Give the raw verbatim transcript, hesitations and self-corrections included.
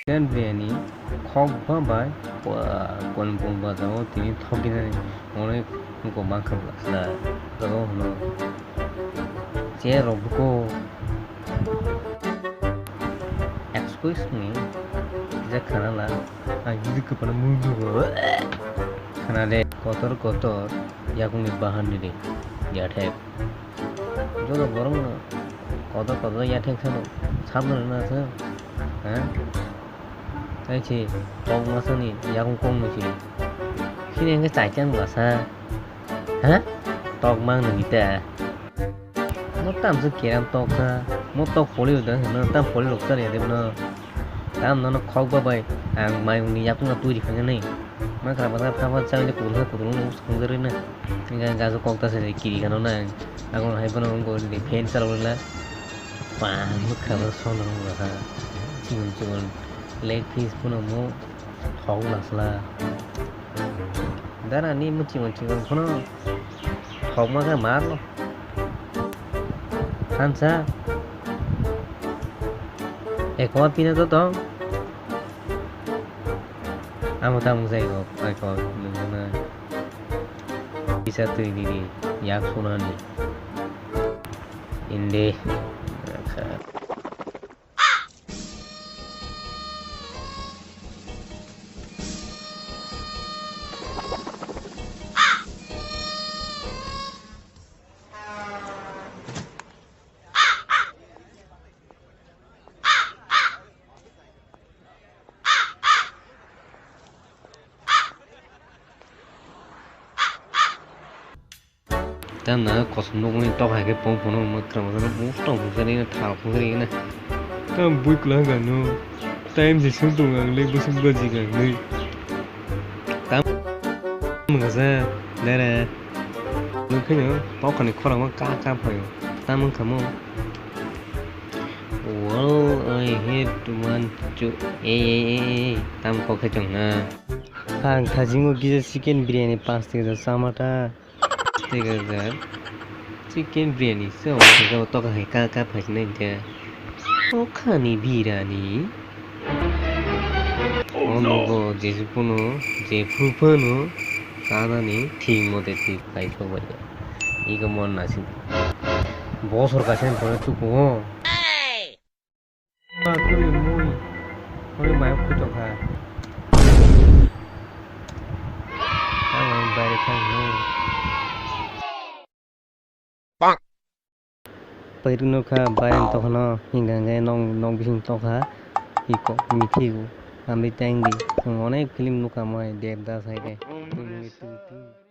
Chicken biryani khokba bai, ah, kon bumba jagao tini thokinani onek wngkha mankha bwla. Jaga hwno chair rok buko. Excuse me, kisa khana la, ang gidi kwpana mungdugo. Khana de, kotor kotor yakungni bahan ni de, yathek. Joto borok no kotor kotor yathek sano, sabno rwna se, ha? Tei se kok masani yakung kok ni se. Sini hwnkhe chaichang bwlasa. Ha? Tok mang nini ta. Mo tam se keram tok kha. Mo tok poli da hwno tam poli rok chari de no. Tam no khok ba bai. Ang mai uni yakung na tui di phanya nei. Ma kra ba pha pha chang de kudung kudung no song jari na. Ga ga kok ta se kiri kano na. Ang hai bono ngor de phen chalo la. Pa mo kha ba son no ha. Chimon chimon. Leg piece phano mo thok lasla. Dara ni muchi muchi phano thok ma khe mar lo. Hansa. Ekwa pina to tong. Amo tamo jai go, ai ko nungna. Isa tui ni ni, yak suna ni. Inde. Tamna kosom nokni tok hai khe pong phono mwkhra mwkhra mostok phunjari na thal phunjari na. Tam bui kwlwng ka no. Time se sung tung ang le busuk baji ka le. Tam mungasa dara. Nung khe no tok khani khorang ma ka ka phayo. Tam wng kha mo. Wow, I hate one, two. Ei, ei, ei, ei, tam kok khe chwng na. Ang thajingo kisa chicken biryani pas tega chamata. Tega jar. Chicken biryani se omo tega to ka hai ka ka phai nai te. O khani birani. Omo go jesu puno, je phu phano, kanani thik mote thik khai sok bai. Iko mon na sin. Bosor kaisa ni pore tuku o. Ma kuri mui. Kuri mai khuto kha. Ang bayre thang no. Pairwk nukha, bayang tokha no, hingkha hingkhe nok, nok bising tokha, iko mithi o, amri tengdi, chwng onek film nukha moi, Devdas hai khe, tungni tungti.